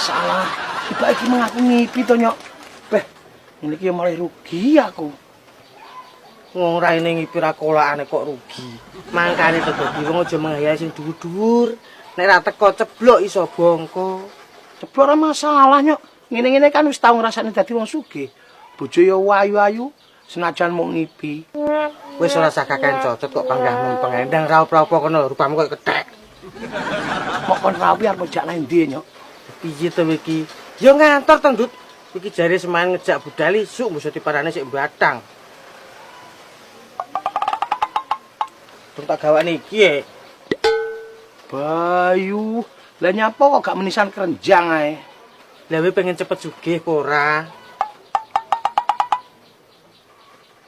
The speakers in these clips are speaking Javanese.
Masalah. Tiba iki mengaku ngipi to, Nyok. Beh, ngene iki ya malah rugi aku. Wong raine ngipi ra kolakane kok rugi. Mangkane to dadi wong aja menghayal sing dhuwur-dhuwur. Nek ra teko ceblok iso bongko. Ceblok ora masalah, Nyok. Ngene-ngene kan wis tau ngrasakne dadi wong sugih. Bojo ya ayu-ayu, senajan mung ngipi. Wis ora usah kakean cocot kok panggah mempeng. Ndang raup-raup kono rupamu koyo kethek. Mok kon rapi arep ngejak nang ndi, Nyok? Piye to iki? Ya ngantor to, Ndut. Iki jare semain ngejak budal isuk mbok diparane sik batang. Tung tak gawane iki e. Bayu, lah nyapa kok gak menisan kerenjang ae? Lah kowe pengen cepet sugih apa ora?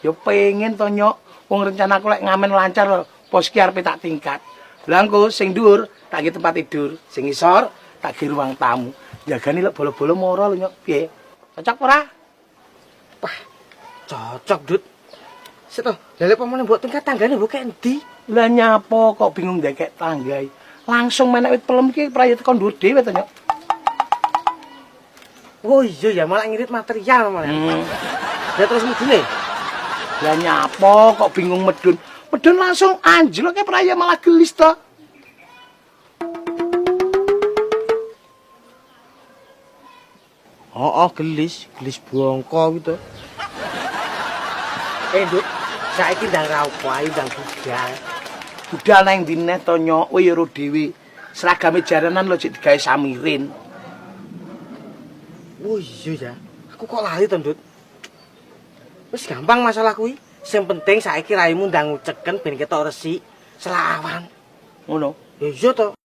Ya pengen to, Nyok. Wong rencanaku lek ngamen lancar lho, pos ki arepe tak tingkat. Lah engko sing dhuwur tak nggo tempat tidur, sing ngisor tak nggo ruang tamu. Jagane lek bolo-bolo moro lho, Nyok. Piye? Cocok ora? Wah, cocok, Dut. Sik to, lha lek pamane mbok tingkat tanggane mbok kek endi? Lah nyapa kok bingung ndekek tanggai. Langsung menek wit pelem iki prayo tekan dhuwur dhewe to, Nyok. Oh iya ya, malah ngirit material malah. Lah terus mudune? Lah nyapa kok bingung medun? Medun langsung anjlok ke praya malah gelis to. Oh, gelis, gelis bongko gitu. Eh, Nduk, saiki ndang raup ae ndang budal. Budal nang ndi neh to, Nyok? Kowe ya ro dhewe. Seragame jaranan lho cek digawe samirin. Oh iya ya, aku kok lali to, Ndut. Wis gampang masalah kuwi. Sing penting saiki raimu ndang uceken ben ketok resik, selawan. Ngono. Ya iya to.